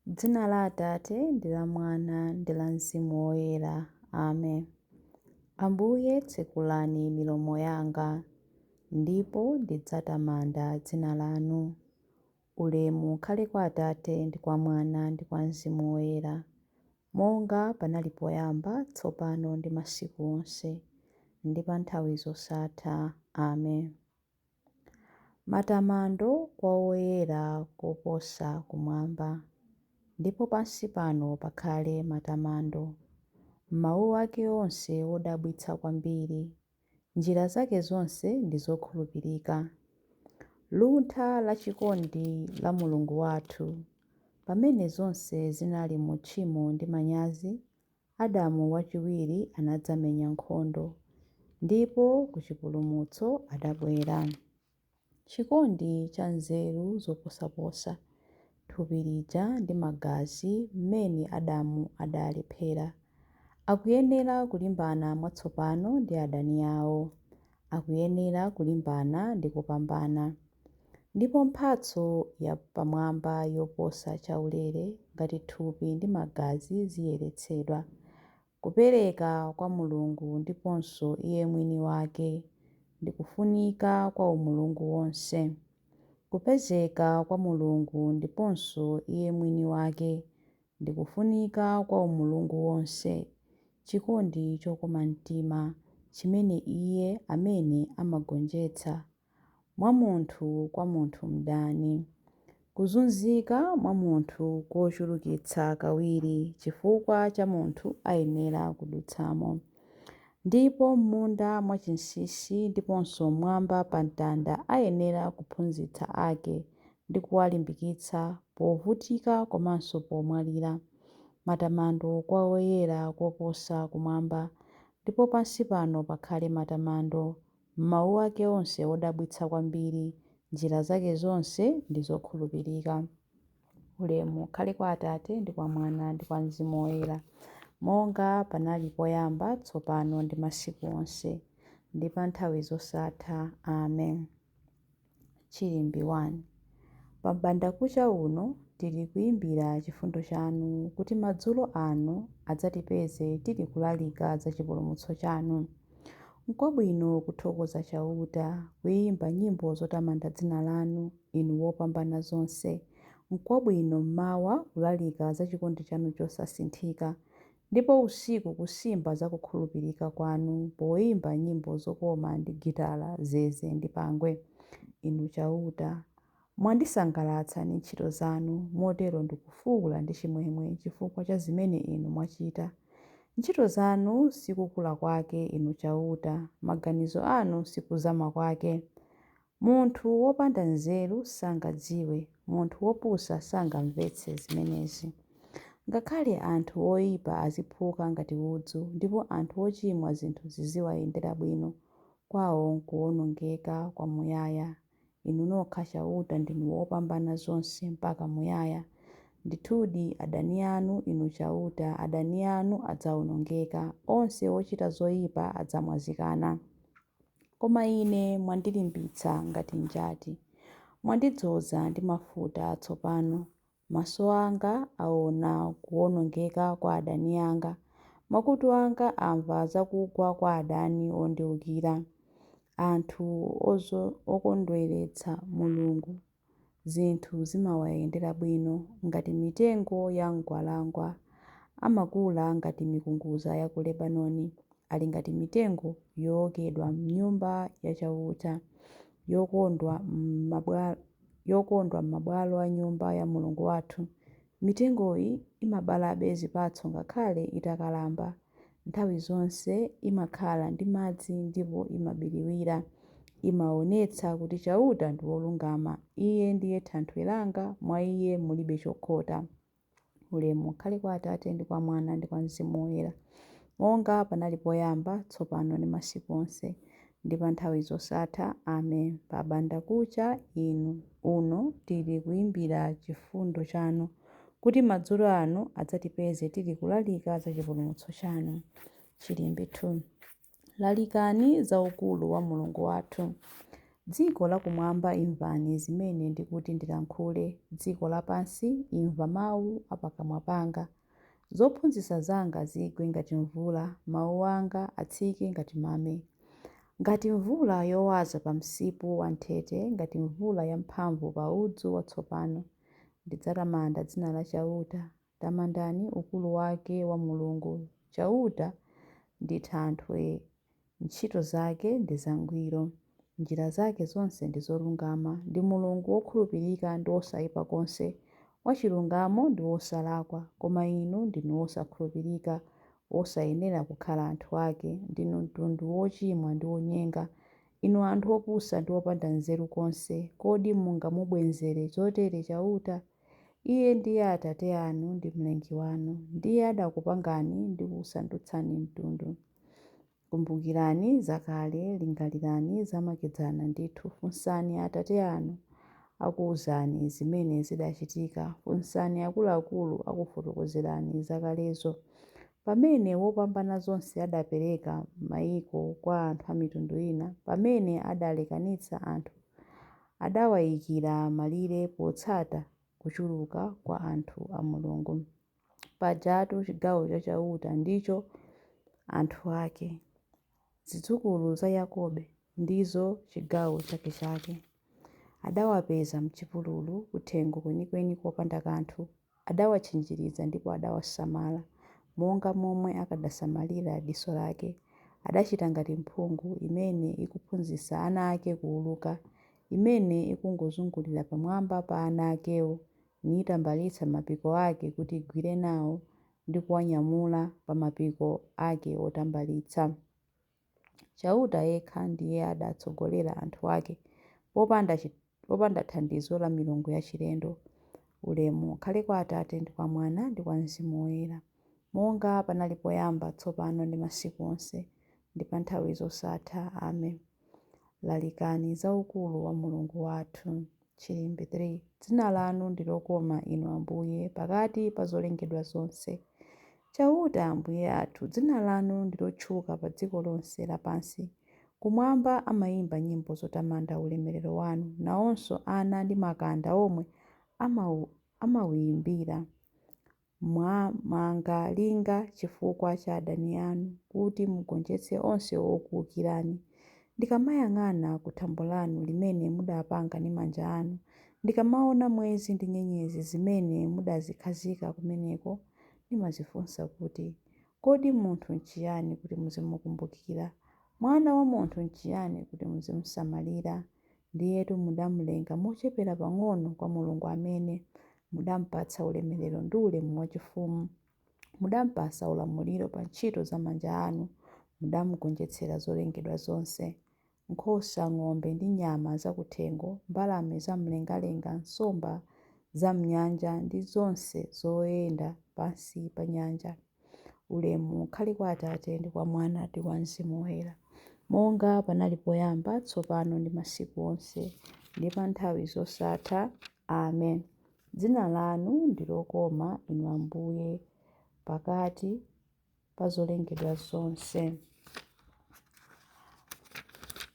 M'dzina la Atate, ndi la Mwana, ndi la Mzimu Woyera. Amen. Ambuye, tsekulani milomo yanga, ndipo ndidzatamanda dzina lanu. Ulemu ukhale kwa Atate, ndi kwa Mwana, ndi kwa Mzimu Woyera, monga panali poyamba, tsopano ndi masiku onse, ndi pa nthawi zosatha. Amen. Matamando kwa Woyera koposa kumwamba, ndipo pansi pano pakhale matamando. Mawu ake onse odabwitsa kwambiri, njira zake zonse ndi zokhulupirika. Luntha la chikondi la Mulungu wathu, pamene zonse zinali mu tchimo ndi manyazi, Adamu wachiwiri anadzamenya nkhondo, ndipo ku chipulumutso adabwera. Chikondi cha nzeru zoposaposa, thupi lija ndi magazi mmene Adamu adalephera. Akuyenera kulimbana mwatsopano ndi adani awo. Akuyenera kulimbana ndi kupambana. Ndipo mphatso yapamwamba yoposa chaulere ngati thupi ndi magazi ziyeretsedwa. Kupereka kwa Mulungu ndiponso iye mwini wake ndi kufunika kwa umulungu wonse. Kupezeka kwa Mulungu ndiponso iye mwini wake ndi kufunika kwa umulungu wonse, chikondi chokoma mtima chimene iye amene amagonjetsa mwa munthu kwa munthu mdani. Kuzunzika mwa munthu kochulukitsa kawiri chifukwa cha munthu ayenera kudutsamo. Ndipo m'munda mwachinsinsi ndiponso mmwamba pa mtanda ayenera kuphunzitsa ake ndi kuwalimbikitsa povutika komanso pomwalira. Matamando kwa Woyera koposa kumwamba, ndipo pansi pano pakhale matamando. Mawu ake onse odabwitsa kwambiri, njira zake zonse ndi zokhulupirika. Ulemu ukhale kwa Atate, ndi kwa Mwana, ndi kwa Mzimu Woyera, monga panali poyamba, tsopano ndi masiku onse, ndi pa nthawi zosatha. Amen. Chilimbi 1. Pa m'bandakucha uno tili kuimbira chifundo chanu, kuti madzulo ano adzatipeze tili kulalika za chipulumutso chanu. N'kwabwino kuthokoza Chauta, kuimba nyimbo zotamanda dzina lanu, Inu Wopambana zonse. N'kwabwino m'mawa kulalika za chikondi chanu chosasinthika, ndipo usiku kusimba za kukhulupirika kwanu, poimba nyimbo zokoma ndi gitala, zeze ndi pangwe. Inu Chauta, mwandisangalatsa ndi ntchito zanu, motero ndikufuula ndi chimwemwe chifukwa cha zimene Inu mwachita. Ntchito zanu si kukula kwake, Inu Chauta, maganizo anu si kuzama kwake. Munthu wopanda nzeru sangadziwe, munthu wopusa sangamvetse zimenezi. Ngakhale anthu oipa aziphuka ngati udzu, ndipo anthu ochimwa zinthu ziziwayendera bwino, kwawo nkuwonongeka kwamuyaya. Inu nokha Chauta ndinu wopambana zonse mpaka muyaya. Ndithudi adani anu, Inu Chauta, adani anu adzaonongeka, onse ochita zoipa adzamwazikana. Koma ine mwandilimbitsa ngati njati, mwandidzoza ndi mafuta atsopano. Maso anga aona kuwonongeka kwa adani anga, makutu anga amva za kugwa kwa adani ondiwukira. Anthu okondweretsa Mulungu zinthu zimawayendera bwino, ngati mitengo ya mgwalangwa. Amakula ngati mikungudza ya ku Lebanoni, ali ngati mitengo yookedwa m'Nyumba ya Chauta, yokondwa m'mabwalo a Nyumba ya Mulungu wathu. Mitengoyi imabalabe zipatso ngakhale itakalamba. Nthawi zonse imakhala ndi madzi ndipo imabiriwira. Imaonetsa kuti Chauta ndi wolungama. Iye ndiye thanthwe langa, mwa Iye mulibe chokhota. Ulemu ukhale kwa Atate ndi kwa Mwana ndi kwa Mzimu Woyera, monga panali poyamba, tsopano ndi masiku onse, ndi pa nthawi zosatha. Amen. Pa bandakucha inu uno tili kuimbira chifundo chanu, kuti madzulo ano adzatipeze tili kulalika za chipulumutso chanu. Chilimbi 2. Lalikani za ukulu wa Mulungu wathu. Dziko lakumwamba imvani zimene ndikuti ndilankhule, dziko lapansi imva mau a pakamwa panga. Zophunzitsa zanga zigwe ngati mvula, mau anga atsike ngati mame. Ngati mvula yowaza pa msipu wanthete, ngati mvula yamphamvu pa udzu watsopano. Ndidzatamanda dzina la Chauta. Tamandani ukulu wake wa Mulungu. Chauta ndi thanthwe, ntchito zake ndi zangwiro, njira zake zonse ndi zolungama. Ndi Mulungu wokhulupirika ndi wosaipa konse, wachilungamo ndi wosalakwa. Koma inu ndinu osakhulupirika, osayenera kukhala anthu ake. Ndinu mtundu wochimwa ndi wonyenga, inu anthu opusa ndi opanda nzeru konse. Kodi mungamubwezere chotere Chauta? Iye ndiye Atate anu ndi Mlengi wanu. Ndiye adakupangani ndi kukusandutsani mtundu. Kumbukirani zakale, lingalirani zamakedzana ndithu. Funsani atate anu, akuuzani zimene zidachitika. Funsani akuluakulu, akufotokozerani zakalezo. Pamene Wopambanazonse adapereka maiko kwa anthu a mitundu ina, pamene adalekanitsa anthu, adawaikira malire potsata kuchuluka kwa anthu a Mulungu. Pajatu chigawo cha Chauta ndicho anthu ake, zidzukulu za Yakobe ndizo chigawo chakechake. Adawapeza m'chipululu, kuthengo kwenikweni kopanda kanthu. Adawatchinjiriza ndipo adawasamala, monga momwe akadasamalira diso lake. Adachita ngati mphungu imene ikuphunzitsa ana ake kuuluka, imene ikungozungulira pamwamba pa ana akewo, nitambalitsa mapiko ake kuti igwire nawo ndi kuwanyamula pa mapiko ake otambalitsa. Chauta yekha ndiye adatsogolera anthu ake, popanda thandizo la milungu yachilendo. Ulemu ukhale kwa Atate ndi kwa Mwana ndi kwa Mzimu Woyera, monga panali poyamba, tsopano ndi masiku onse, ndi pa nthawi zosatha. Amen. Lalikani za ukulu wa Mulungu wathu. Chilimbi 3 Dzina lanu ndi lokoma, Inu Ambuye, pakati pa zolengedwa zonse. Chauta Ambuye athu, dzina lanu ndi lotchuka pa dziko lonse lapansi. Kumwamba amaimba nyimbo zotamanda ulemerero wanu, nawonso ana ndi makanda omwe amauimbira. Mwamanga linga chifukwa cha adani anu, kuti mugonjetse onse okuukirani. Ndikamayang'ana ku thambo lanu limene mudapanga ndi manja anu, ndikamaona mwezi ndi nyenyezi zimene mudazikhazika kumeneko, ndimadzifunsa kuti, Kodi munthu nchiyani kuti muzimukumbukira? Mwana wa munthu nchiyani kuti muzimusamalira? Ndiyetu mudamlenga mochepera pang'ono kwa Mulungu amene mudampatsa ulemerero ndi ulemu wachifumu. Mudampatsa ulamuliro pa ntchito za manja anu, mudamugonjetsera zolengedwa zonse. Nkhosa, ng'ombe ndi nyama zakuthengo, mbalame zam'mlengalenga, nsomba zam'nyanja ndi zonse zoyenda pansi pa nyanja. Ulemu ukhale kwa Atate ndi kwa Mwana ndi kwa Mzimu Woyera, monga panali poyamba, tsopano ndi masiku onse, ndi pa nthawi zosatha. Amen. Dzina lanu ndi lokoma, Inu Ambuye, pakati pa zolengedwa zonse.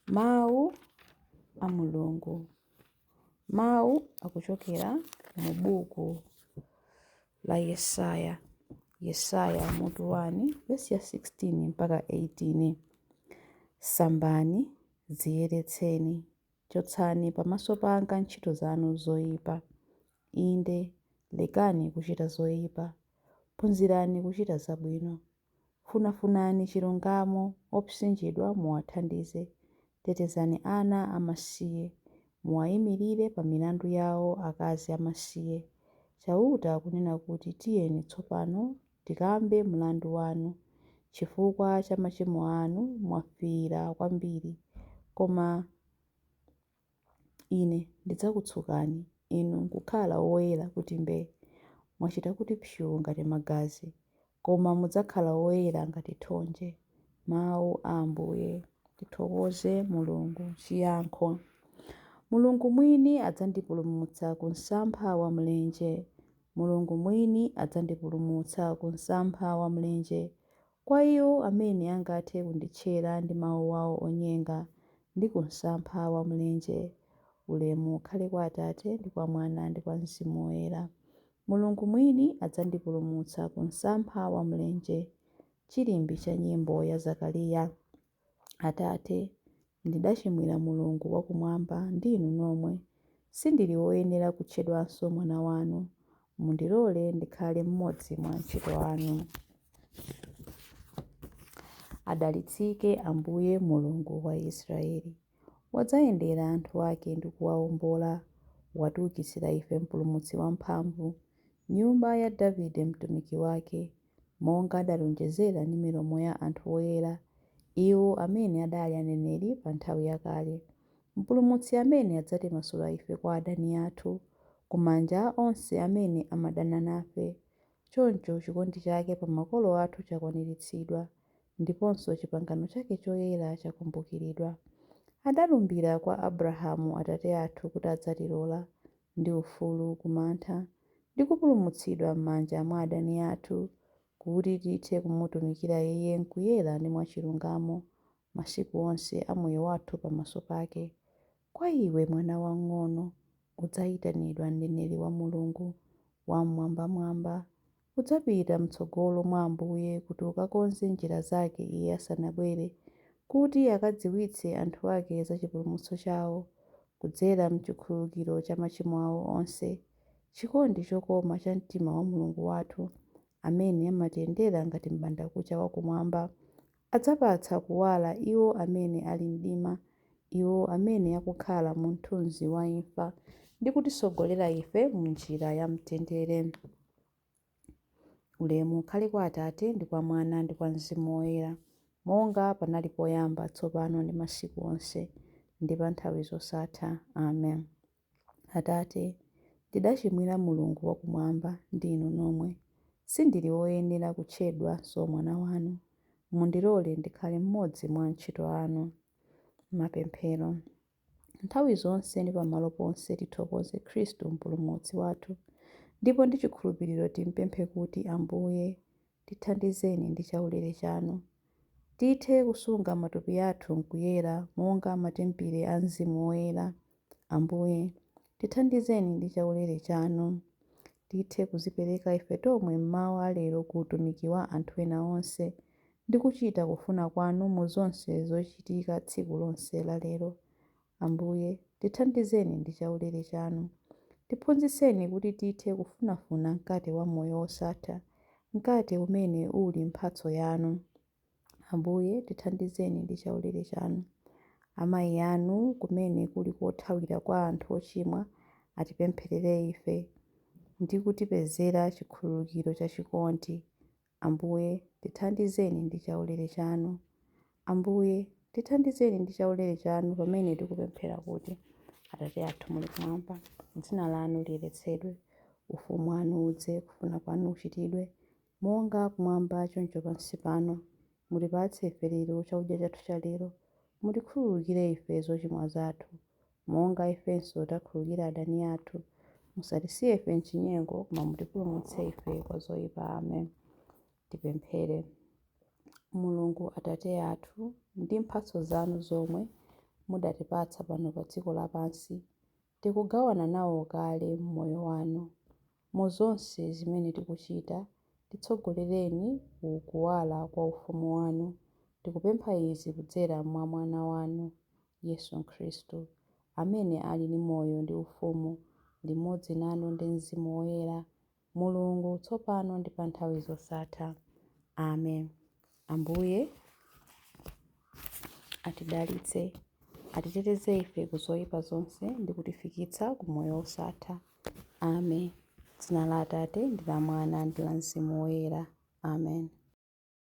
Mawu a Mulungu. Mawu akuchokera mu buku la Yesaya. Yesaya mutu 1 vesi ya 16 mpaka 18. Sambani, dziyeretseni, chotsani pamaso panga ntchito zanu zoyipa. Inde, lekani kuchita zoyipa. Phunzirani kuchita zabwino. Funafunani chilungamo, opsinjidwa muwathandize. Tetezani ana amasiye, muwaimirire pa milandu yao akazi amasiye. Chauta akunena kuti, Tiyeni tsopano tikambe mlandu wanu. Chifukwa cha machimo anu mwafiira kwambiri. Koma Ine ndidzakutsukani, inu nkukhala woyera kuti mbee. Mwachita kuti psuu ngati magazi, koma mudzakhala woyera ngati thonje. Mau a Ambuye. Tithokoze Mulungu. Chiyankho. Mulungu mwini adzandipulumutsa ku msampha wa mlenje. Mulungu mwini adzandipulumutsa ku msampha wa mlenje. Kwa iwo amene angathe kunditchera ndi mawu awo onyenga, ndi ku msampha wa mlenje. Ulemu ukhale kwa Atate ndi kwa Mwana ndi kwa Mzimu Woyera. Mulungu mwini adzandipulumutsa ku msampha wa mlenje. Chilimbi cha nyimbo ya Zakariya. Atate, ndidachimwira Mulungu wakumwamba ndi inu nomwe. Sindili woyenera kutchedwanso mwana wanu. Mundilole ndikhale mmodzi mwa antchito anu. Adalitsike Ambuye Mulungu wa Israeli. Wadzayendera anthu ake ndi kuwawombola. Watiukitsira ife Mpulumutsi wamphamvu, nyumba ya Davide mtumiki wake, monga adalonjezera ndi milomo ya anthu oyera, iwo amene adali aneneri pa nthawi yakale. Mpulumutsi amene adzatimasula ife kwa adani athu, kumanja a onse amene amadana nafe. Choncho chikondi chake pa makolo athu chakwaniritsidwa, ndiponso chipangano chake choyera chakumbukiridwa. Adalumbira kwa Abrahamu atate athu kuti adzatilola ndi ufulu kumantha, ndi kupulumutsidwa m'manja mwa adani athu, kuti tithe kumutumikira Iye m'kuyera ndi mwachilungamo masiku onse a moyo wathu pamaso pake. Kwa iwe mwana wamng'ono, udzayitanidwa mneneri wa Mulungu Wam'mwambamwamba. Udzapita m'tsogolo mwa Ambuye kuti ukakonze njira zake Iye asanabwere, kuti akadziwitse anthu ake za chipulumutso chawo, kudzera m'chikhululukiro cha machimo awo onse. Chikondi chokoma cha mtima wa Mulungu wathu, amene amatiyendera ngati m'bandakucha wakumwamba, adzapatsa kuwala iwo amene ali mdima, iwo amene akukhala mu mthunzi wa imfa, ndi kutisogolera ife m'njira ya mtendere. Ulemu ukhale kwa Atate ndi kwa Mwana ndi kwa Mzimu Woyera, monga panali poyamba, tsopano ndi masiku onse, ndi pa nthawi zosatha. Amen. Atate, ndidachimwira Mulungu wakumwamba ndi inu nomwe. Sindili woyenera kutchedwanso mwana wanu. Mundilole ndikhale mmodzi mwa antchito anu. Mapemphero. Nthawi zonse ndi pamalo ponse tithokoze Khristu Mpulumutsi wathu, ndipo ndi chikhulupiriro timpemphe kuti, Ambuye, tithandizeni ndi chaulere chanu. Tithe kusunga matupi athu m'kuyera monga matempere a Mzimu Woyera. Ambuye, tithandizeni ndi chaulere chanu. Tithe kuzipereka ife tomwe mmawa alero ku utumiki wa anthu ena onse, ndi kuchita kufuna kwanu mu zonse zochitika tsiku lonse la lero. Ambuye, tithandizeni ndi chaulere chanu. Tiphunzitseni kuti tithe kufunafuna mkate wa moyo wosatha, mkate umene uli mphatso yanu. Ambuye, tithandizeni ndi chaulere chanu. Amayi anu, kumene kuli kothawira kwa anthu ochimwa, atipempherere ife ndi kutipezera chikhululukiro chachikondi. Ambuye, tithandizeni ndi chaulere chanu. Ambuye, tithandizeni ndi chaulere chanu pamene tikupemphera kuti, Atate athu muli kumwamba, dzina lanu liyeretsedwe, ufumu wanu udze, kufuna kwanu kuchitidwe, monga kumwamba choncho pansi pano. Mutipatse ife lero chakudya chathu cha lero. Mutikhululukire ife zochimwa zathu, monga ifenso takhululukira adani athu. Musatisiye ife m'chinyengo, koma mutipulumutse ife kwa zoyipa. Amen. Tipemphere. Mulungu Atate athu, ndi mphatso zanu zomwe mudatipatsa pano pa dziko lapansi, tikugawana nawo kale m'moyo wanu. Mu zonse zimene tikuchita, titsogolereni ku kuwala kwa ufumu wanu. Tikupempha izi kudzera mwa Mwana wanu, Yesu Khristu, amene ali ndi moyo ndi ufumu, limodzi nanu ndi Mzimu Woyera, Mulungu, tsopano ndi pa nthawi zosatha. Amen. Ambuye atidalitse, atiteteze ife ku zoyipa zonse ndi kutifikitsa ku moyo wosatha. Amen. Dzina la Atate ndi la Mwana ndi la Mzimu Woyera. Amen.